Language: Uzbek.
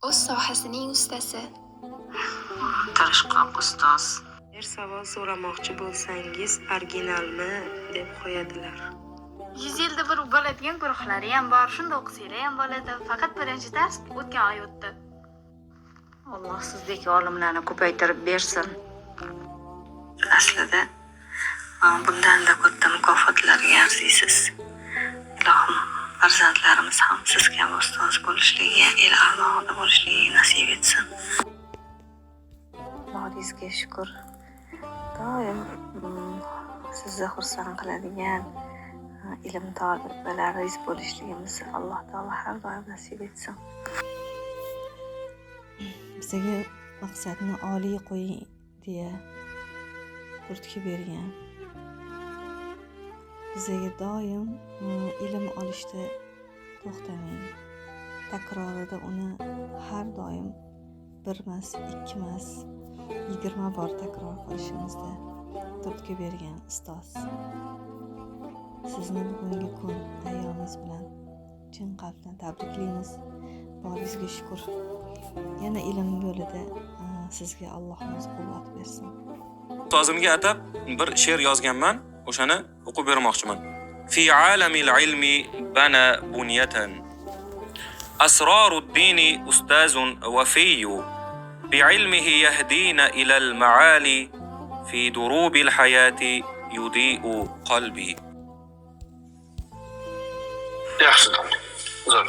O'z sohasining ustasi. Tirishqoq ustoz. Agar savol so'ramoqchi bo'lsangiz, "Originalmi?" deb qo'yadilar. 100 yilda bir bo'ladigan guruhlari ham bor, shunda o'qisanglar ham bo'ladi. Faqat birinchi dars o'tgan oy o'tdi. Alloh sizdek olimlarni ko'paytirib bersin. Aslida bundanda katta mukofotlarga arziysiz. Ilohim, farzandlarimiz ham siz kabi ustoz bo'lishligiga, el a'loda bo'lishligiga nasib etsin. Boringizga shukur. Doim sizni xursand qiladigan ilm tolibalaringiz bo'lishligimizni Alloh taolo har doim nasib etsin. Bizga maqsadni oliy qo'ying deya turtki bergan, bizga doim ilm olishda to'xtamang, takrorida uni har doim bir emas, ikki emas, 20 bor takror qilishimizda turtki bergan ustoz, sizni bugungi kun ayyomingiz bilan chin qalbdan tabriklaymiz. Boringizga shukur. Yana ilm yo'lida sizga Alloh o'zi quvvat bersin. Ustozimga atab bir she'r yozganman, o'shani o'qib bermoqchiman. في عالم العلم بنى بنية أسرار الدين، أستاذ وفي، بعلمه يهدينا إلى المعالي، في دروب الحياة يضيء قلبي. Yaxshi, zo'r.